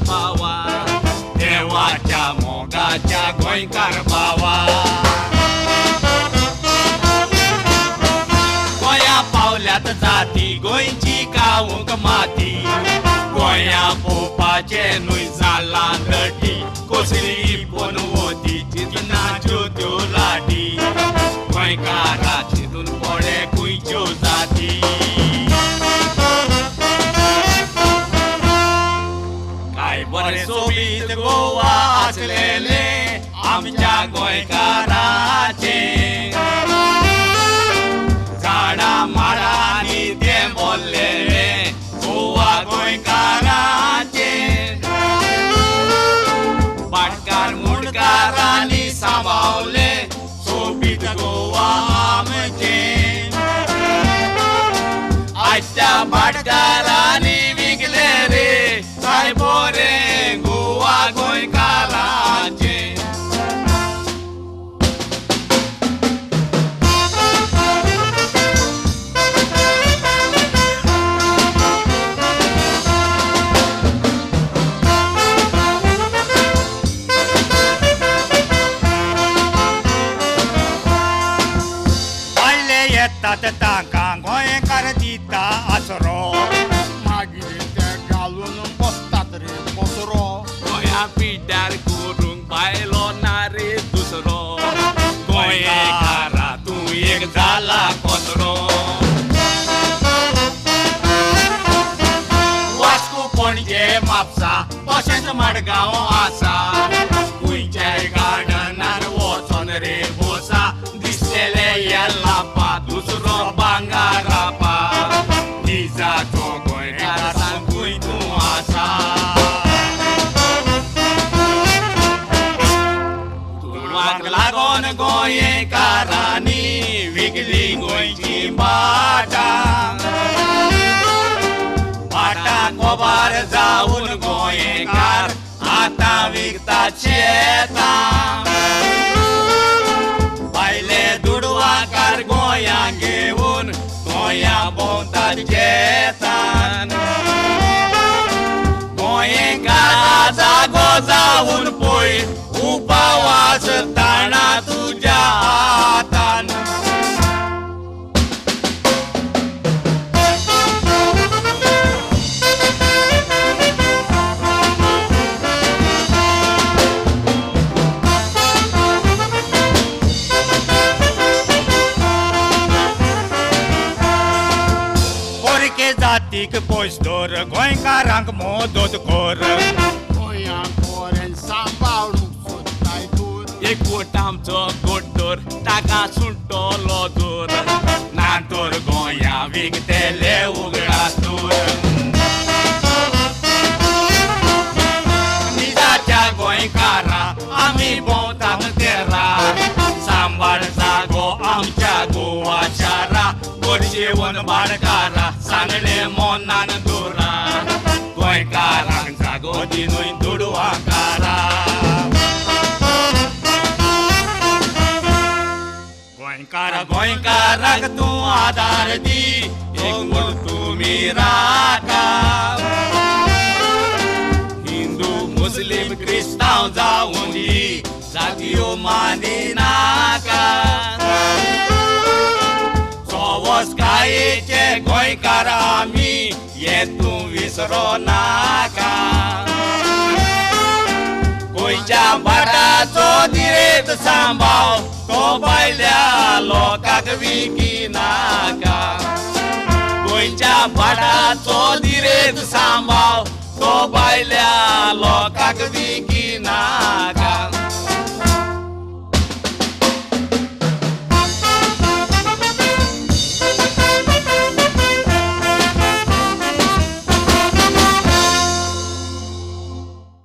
पावा देवाच्या मोगाच्या गोंयकार भावा. गोंया पावल्यात जाती गोंयची खावंक माती गोंया पोवपाचें न्हय जालां नटी कसली पनवती चिंतनाच्यो त्यो लाटी गोंयकारा चिंतून पडे खंयच्यो जाती. काय बरें सोबीत गोवा आसलेलें आमच्या गोंयकाराचें झाडां माडांनी तें भरलेलें गोवा गोंयकाराचें. भाटकार मुंडकारांनी सांबावलें सोबीत गोवा आमचें. आयच्या भाटकारांनी विकलें रे काय बरें गोवा गोंयकाराचें. भायले येतात तांकां गोंयकार दिता आसरो मागीर ते घालून बसतात रे पसरो गोंया पिड्ड्यार करूंक बायलो ना रे दुसरो गोंयकारा तूं एक जाला कचरो. वास्को पणजे म्हापसा तशेंच मडगांव आसा खंयच्याय गार्डनार वचोन रे बोसा दिसलेले येल्लापा दुसरो बांगारापा निजाचो गोंयकार सांगूय तूं आसा. तुळवाक लागोन गोंयकारांनी विकली गोंयची भाटां भाटां कोबार जावन गोंयकार आतां विकता शेतां. भायले दुडवाकार गोंया घेवन गोंया भोंवतात शेतान गोंयकारा जागो जावन पळय उपावास ताणा तुज्या हातान. पोरके जातीक पयस दवर गोंयकारांक मदत कर गोंयांक बरें सांबाळूंक सोदताय दूर एकवट आमचो गोड्डोर ताका सुंटलो जोर ना तर गोंया विकतेले उगडास तूर. निजाच्या गोंयकारा आमी भोंवतात तेरा सांबाळ जागो आमच्या गोवा शारा गोडशेवन भाटकारा सांगले मोनान दोरा गोंयकारांक जागो दिनूय दुडवाकारा. गोंयकारा गोंयकारांक तूं आदार दी एकवट तुमी राखा हिंदू मुस्लीम क्रिस्तांव जावन दी जातयो मानिनाका सवसकायेचे गोंयकार आमी हें तूं विसरो नाका. गोंयच्या भाटाचो दिरेत सांबाव तो भायल्या लोकांक विकिनाका. गोंयच्या भाटाचो दिरेत सांबाव तो भायल्या लोकांक विकिनाका.